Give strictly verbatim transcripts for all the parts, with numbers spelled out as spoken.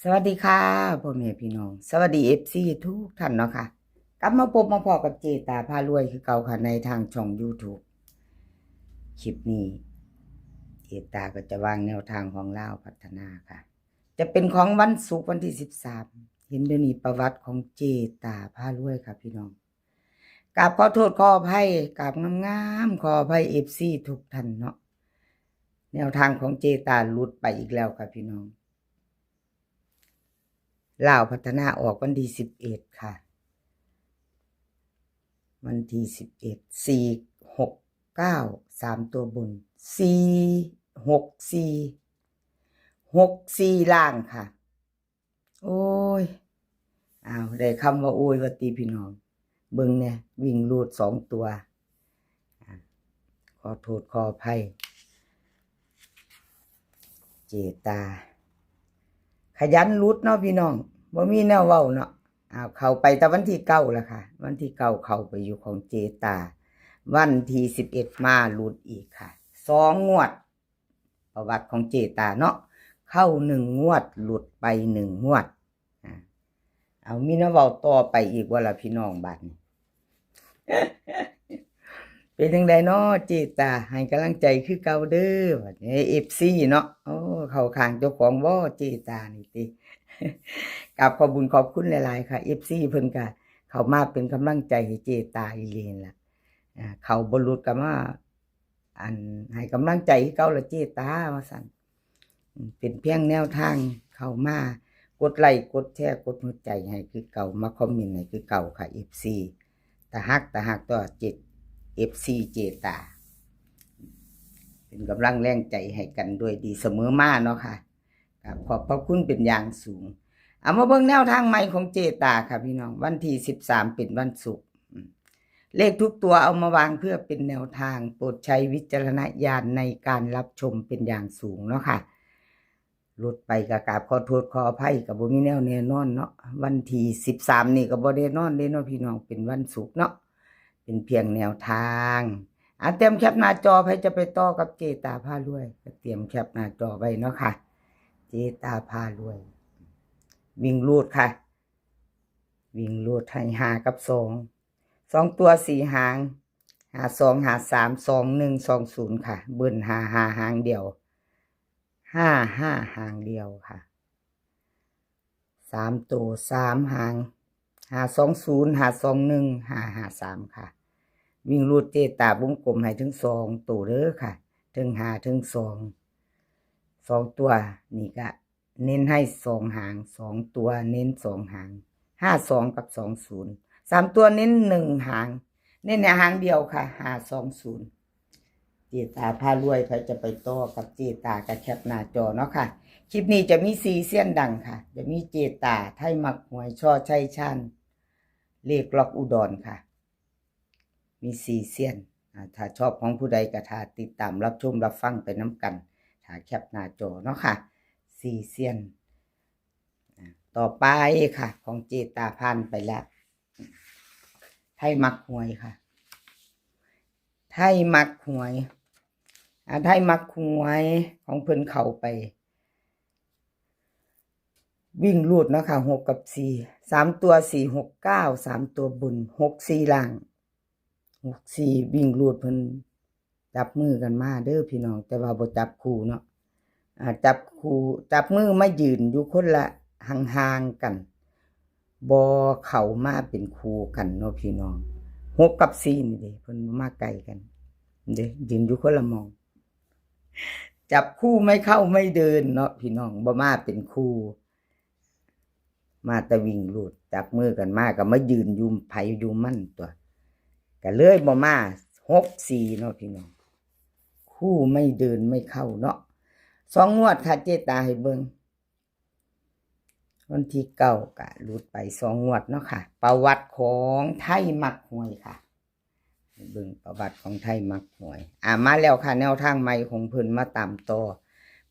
สวัสดีค่ะ พ่อแม่พี่น้อง สวัสดี เอฟซี ทุกท่านเนาะค่ะ กลับมาพบมาพ้อกับเจตาพารวยคือเก่าค่ะ ในทางช่อง YouTube คลิปนี้ เจตาก็จะวางแนวทางของลาวพัฒนาค่ะ จะเป็นของวันศุกร์วันที่สิบสาม เห็นเดี๋ยวนี้ประวัติของเจตาพารวยค่ะพี่น้อง กราบขอโทษขออภัย กราบงามๆขออภัย เอฟซี ทุกท่านเนาะ แนวทางของเจตาหลุดไปอีกแล้วค่ะพี่น้อง ลาวพัฒนาออกวันที่สิบเอ็ดค่ะ วันที่สิบเอ็ด สี่หกเก้า สามตัวบน สี่หกสี่ หกสี่ ล่างค่ะ โอ้ย อ้าว ได้คำว่าโอ้ยว่าติพี่น้อง เบิ่งแหน่ วิ่งรูดสองตัว อ่ะ ขอโทษขออภัย เจตา ขยันหลุดเนาะพี่น้อง บ่มีแนวเว้าเนาะ อ้าว เข้าไปแต่วันที่เก้าแล้วค่ะ วันที่เก้าเข้าไปอยู่ของเจตา วันที่สิบเอ็ดมาหลุดอีกค่ะ สองงวด ประวัติของเจตาเนาะ เข้าหนึ่งงวด หลุดไปหนึ่งงวด อ่ะ เอามีแนวเว้าต่อไปอีกบ่ล่ะพี่น้องบาดนี้ เป็นจั่งใดเนาะเจตา ให้กำลังใจคือเก่าเด้อ บัดนี้ เอฟซี เนาะ โอ้ เข้าข้างเจ้าของบ่เจตานี่ติ กราบขอบบุญขอบคุณหลายๆค่ะ เอฟซี เพิ่นก็เข้ามาเป็นกำลังใจให้เจตาอีหลีนั่นล่ะ อ่า เข้าบ่หลุดก็มา อันให้กำลังใจคือเก่าละเจตา ว่าซั่น อืม เป็นเพียงแนวทาง เข้ามากดไลค์กดแชร์กดหัวใจให้คือเก่า มาคอมเมนต์ให้คือเก่าค่ะ เอฟซี ตาฮัก ตาฮักตัวเจต เอฟซี เจตา เป็นกำลังแรงใจให้กันด้วยดีเสมอมาเนาะค่ะ ครับ ขอบพระคุณเป็นอย่างสูง เอามาเบิ่งแนวทางใหม่ของเจตาค่ะพี่น้อง วันที่สิบสามเป็นวันศุกร์ อืม เลขทุกตัวเอามาวางเพื่อเป็นแนวทาง โปรดใช้วิจารณญาณในการรับชมเป็นอย่างสูงเนาะค่ะ หลุดไปก็กราบขอโทษขออภัย ก็บ่มีแนวแน่นอนเนาะ วันที่สิบสามนี่ก็บ่แน่นอนเด้เนาะพี่น้อง เป็นวันศุกร์เนาะ เป็นเพียงแนวทาง อ่ะ เตรียมแคปหน้าจอ ใครจะไปต่อกับเจตาพารวย ก็เตรียมแคปหน้าจอไว้เนาะค่ะ เจตาพารวย วิ่งรูดค่ะ วิ่งรูดให้ห้ากับสอง สองตัวสี่หาง ห้าสอง ห้าสาม สองหนึ่ง สองศูนย์ค่ะ เบิ้ลห้าห้าหางเดียว ห้าห้าหางเดียวค่ะ สามตัวสามหาง ห้าสองศูนย์ ห้าสองหนึ่ง ห้าห้าสามค่ะ วิ่งรูดเจตาวงกลมให้ถึงสองตัวเด้อค่ะ ถึงห้าถึงสอง สองตัวนี่ก็เน้นให้สองหาง สองตัวเน้นสองหาง ห้าสอง กับ สองศูนย์ สามตัวเน้นหนึ่งหาง เน้นในหางเดียวค่ะ ห้าสองศูนย์ เจตาพารวย ใครจะไปต่อกับเจตาก็แคปหน้าจอเนาะค่ะ คลิปนี้จะมีสี่เซียนดังค่ะ จะมีเจตา ไทยมักหวย ชอชัยชาญ เลขล็อกอุดรค่ะ มีสี่เซียน อ่า ถ้าชอบของผู้ใดก็ถ้าติดตามรับชมรับฟังไปนำกัน ถ้าแคปหน้าจอเนาะค่ะ สี่เซียน อ่า ต่อไปค่ะ ของเจตาผ่านไปแล้ว ไทยมักหวยค่ะ ไทยมักหวย อ่า ไทยมักหวยของเพิ่นเข้าไป วิ่งรูดเนาะค่ะ หกกับสี่ สามตัว สี่หกเก้า สามตัวบน หกสี่ ล่าง หกสี่ วิ่งรูดเพิ่นจับมือกันมาเด้อพี่น้อง แต่ว่าบ่จับคู่เนาะ อ่า จับคู่ จับมือมายืนอยู่คนละห่างๆกัน บ่เข้ามาเป็นคู่กันเนาะพี่น้อง หกกับสี่นี่เด้ เพิ่นบ่มาใกล้กันเด้ ยืนอยู่คนละหม่อง จับคู่ไม่เข้าไม่เดินเนาะพี่น้อง บ่มาเป็นคู่ มาแต่วิ่งรูด จับมือกันมาก็มายืนอยู่ไผอยู่มันตัว ก็เลยบ่มา หกสี่ เนาะพี่น้อง คู่ไม่เดินไม่เข้าเนาะ สองงวดค่ะเจตาให้เบิ่ง วันที่เก้าก็หลุดไปสองงวดเนาะค่ะ ประวัติของไทยมักหวยค่ะ เบิ่งประวัติของไทยมักหวย อ่า มาแล้วค่ะ แนวทางใหม่ของเพิ่นมาตามต่อ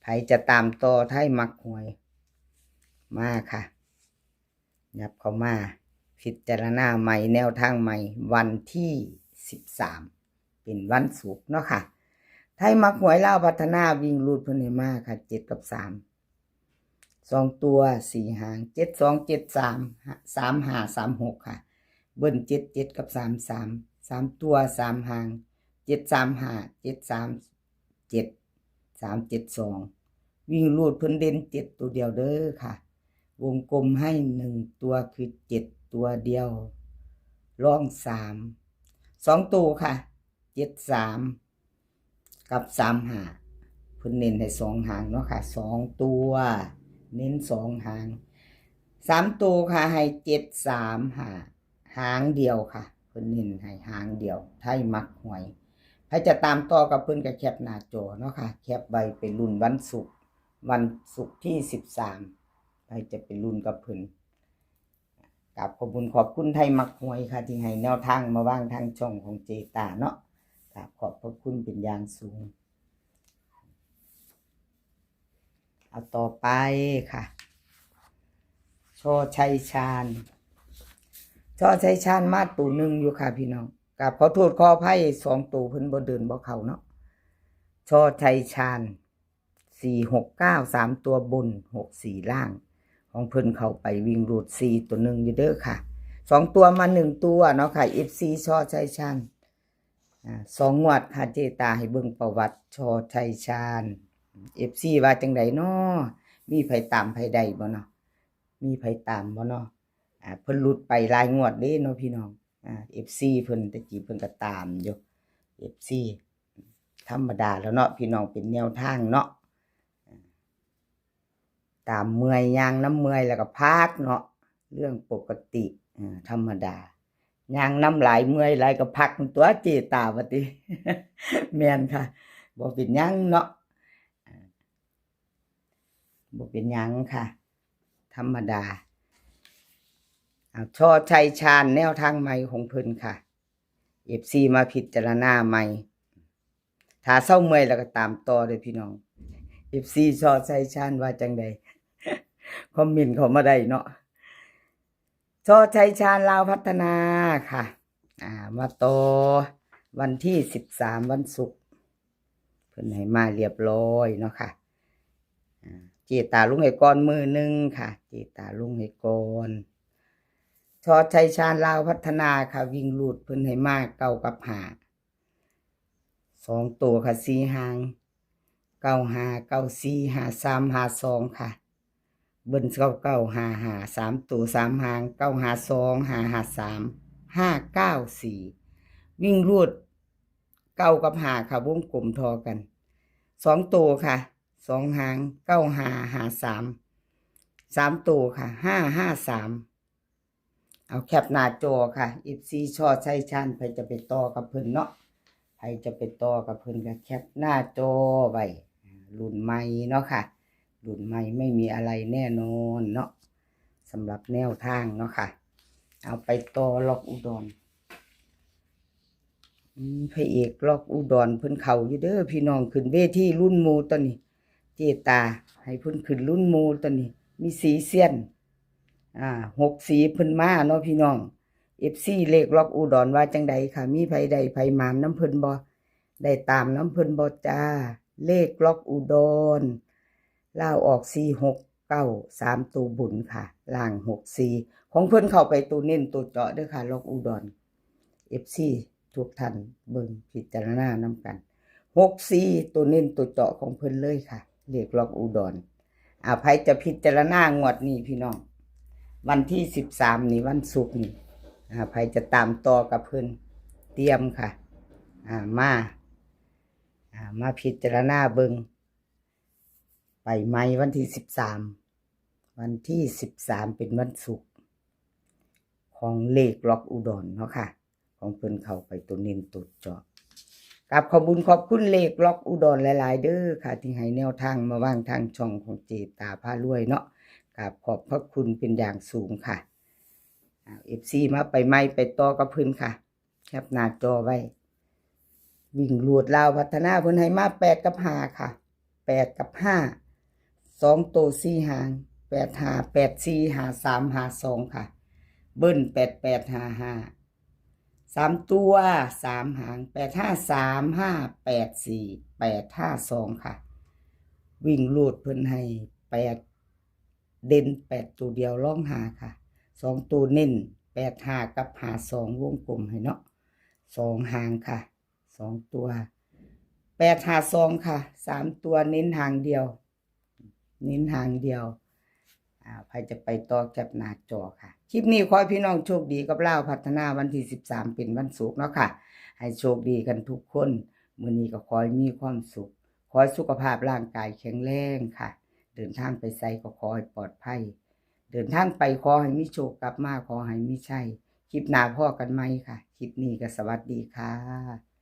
ไผจะตามต่อไทยมักหวย มาค่ะ ยับเข้ามา พิจารณาใหม่ แนวทางใหม่ วันที่สิบสาม เป็นวันศุกร์เนาะค่ะ ไทยมักหวยลาวพัฒนาวิ่งรูดเพิ่นให้มาค่ะ เจ็ดกับสาม สองตัวสี่หาง เจ็ดสอง เจ็ดสาม สามห้า สามหก ค่ะ เบิ้ล เจ็ดเจ็ด กับ สามสาม สามตัวสามหาง เจ็ดสามห้า เจ็ดสามเจ็ด สามเจ็ดสอง วิ่งรูดเพิ่นเด่นเจ็ดตัวเดียวเด้อค่ะ วงกลมให้หนึ่งตัวคือเจ็ดตัวเดียว รองสาม สองตัวค่ะ เจ็ดสาม กับ สามห้า เพิ่นเน้นให้สองหางเนาะค่ะ สองตัว เน้นสองหาง สามตัวค่ะ ให้ เจ็ดสามห้า หางเดียวค่ะ เพิ่นเน้นให้หางเดียว ไทยมักหวย ไผจะตามต่อกับเพิ่นก็แคปหน้าจอเนาะค่ะ แคปไว้ไปลุ้นวันศุกร์ วันศุกร์ที่ สิบสาม ไผจะไปลุ้นกับเพิ่น กราบขอบคุณขอบคุณไทยมักหวยค่ะ ที่ให้แนวทางมาวางทางช่องของเจตาเนาะ กราบขอบพระคุณเป็นอย่างสูง เอาต่อไปค่ะ ชอชัยชาญ ชอชัยชาญมาตัวหนึ่งอยู่ค่ะพี่น้อง กราบขอโทษขออภัย สองตัวเพิ่นบ่เดินบ่เข้าเนาะ ชอชัยชาญ สี่หกเก้า สามตัวบน หกสี่ ล่าง ของเพิ่นเข้าไปวิ่งรูดสี่ตัวหนึ่งอยู่เด้อค่ะ สองตัวมาหนึ่งตัวเนาะค่ะ เอฟซี ชอชัยชาญ อ่า สองงวดค่ะ เจตาให้เบิ่งประวัติชอชัยชาญ เอฟซี ว่าจังใดน้อ มีไผตามไผได้บ่เนาะ มีไผตามบ่เนาะ อ่า เพิ่นหลุดไปหลายงวดเด้เนาะพี่น้อง อ่า เอฟซี เพิ่นตะกี้เพิ่นก็ตามอยู่ เอฟซี ธรรมดาแล้วเนาะพี่น้อง เป็นแนวทางเนาะ ตามเมื่อย ย่างนำเมื่อยแล้วก็พักเนาะ เรื่องปกติ อ่า ธรรมดา ย่างนำหลายเมื่อยหลายก็พักตัวเจตาว่าติ แม่นค่ะ บ่เป็นหยังเนาะ อ่า บ่เป็นหยังค่ะ ธรรมดา อ่า ชอชัยชาญ แนวทางใหม่ของเพิ่นค่ะ เอฟซี มาพิจารณาใหม่ ถ้าเซาเมื่อยแล้วก็ตามต่อเด้อพี่น้อง เอฟซี ชอชัยชาญว่าจังใด คอมเมนต์เข้ามาได้เนาะ ชอชัยชาญลาวพัฒนาค่ะ อ่า มาต่อวันที่ สิบสาม วันศุกร์ เพิ่นให้มาเรียบร้อยเนาะค่ะ อ่า เจตาลงให้ก่อนมื้อหนึ่งค่ะ เจตาลงให้ก่อน ชอชัยชาญลาวพัฒนาค่ะ วิ่งรูดเพิ่นให้มาเก้ากับห้า สองตัวค่ะ สี่หาง เก้าห้า เก้าสี่ ห้าสาม ห้าสอง ค่ะ เบิ้ล เก้าเก้า ห้าห้า สามตัวสามหาง เก้าห้าสอง ห้าห้าสาม ห้าเก้าสี่ วิ่งรูดเก้ากับห้าค่ะ วงกลมทอกัน สองตัวค่ะ สองหาง เก้าห้า ห้าสาม สามตัวค่ะ ห้าห้าสาม เอาแคปหน้าจอค่ะ เอฟซี ชอชัยชาญ ไผจะไปต่อกับเพิ่นเนาะ ไผจะไปต่อกับเพิ่นก็แคปหน้าจอไว้ รุ่นใหม่เนาะค่ะ รุ่นใหม่ไม่มีอะไรแน่นอนเนาะ สำหรับแนวทางเนาะค่ะ เอาไปต่อล็อกอุดร อืม พระเอกล็อกอุดรเพิ่นเข้าอยู่เด้อพี่น้อง ขึ้นเวทีรุ่นหมู่ตอนนี้ เจตาให้เพิ่นขึ้นรุ่นหมู่ตอนนี้ มีสีเซียน อ่า หกสีเพิ่นมาเนาะพี่น้อง เอฟซี เลขล็อกอุดรว่าจังใดค่ะ มีไผได้ไผหมานนำเพิ่นบ่ ได้ตามนำเพิ่นบ่จ้า เลขล็อกอุดร ลาวออก สี่หกเก้า สามตัวบนค่ะ ล่าง หกสี่ ของเพิ่นเข้าไปตัวเน้นตัวเจาะเด้อค่ะ ล็อกอุดร เอฟซี ทุกท่านเบิ่งพิจารณานำกัน หกสี่ ตัวเน้นตัวเจาะของเพิ่นเลยค่ะ เลขล็อกอุดร อ่า ไผจะพิจารณางวดนี้พี่น้อง วันที่ สิบสาม นี่วันศุกร์นี่ อ่า ไผจะตามต่อกับเพิ่น เตรียมค่ะ อ่า มา อ่า มาพิจารณาเบิ่ง ไปใหม่วันที่ สิบสาม วันที่ สิบสาม เป็นวันศุกร์ ของเลขล็อกอุดรเนาะค่ะ ของเพิ่นเข้าไปตัวเน้นตัวเจาะ กราบขอบบุญขอบคุณเลขล็อกอุดรหลายๆเด้อค่ะ ที่ให้แนวทางมาวางทางช่องของเจตาพารวยเนาะ กราบขอบพระคุณเป็นอย่างสูงค่ะ อ่า เอฟซี มาไปใหม่ไปต่อกับเพิ่นค่ะ แคปหน้าจอไว้ วิ่งรูดลาวพัฒนาเพิ่นให้มา แปดกับห้าค่ะ แปดกับห้า สองตัวสี่หาง แปดห้า แปดสี่ ห้าสาม ห้าสอง ค่ะ เบิ้ล แปดแปด ห้าห้า สามตัวสามหาง แปดห้าสาม ห้าแปดสี่ แปดห้าสอง ค่ะ วิ่งรูดเพิ่นให้ แปด เด่นแปดตัวเดียวรองห้าค่ะ สองตัวเน้นแปดห้ากับห้าสอง วงกลมให้เนาะ สองหางค่ะ สองตัว แปดห้าสองค่ะ สามตัวเน้นหางเดียว เน้นหางเดียว อ่า ใครจะไปต่อแคปหน้าจอค่ะ คลิปนี้ขอให้พี่น้องโชคดีกับลาวพัฒนาวันที่สิบสามเป็นวันศุกร์เนาะค่ะ ให้โชคดีกันทุกคน มื้อนี้ก็ขอให้มีความสุข ขอให้สุขภาพร่างกายแข็งแรงค่ะ เดินทางไปไสก็ขอให้ปลอดภัย เดินทางไปขอให้มีโชค กลับมาขอให้มีชัย คลิปหน้าพ้อกันใหม่ค่ะ คลิปนี้ก็สวัสดีค่ะ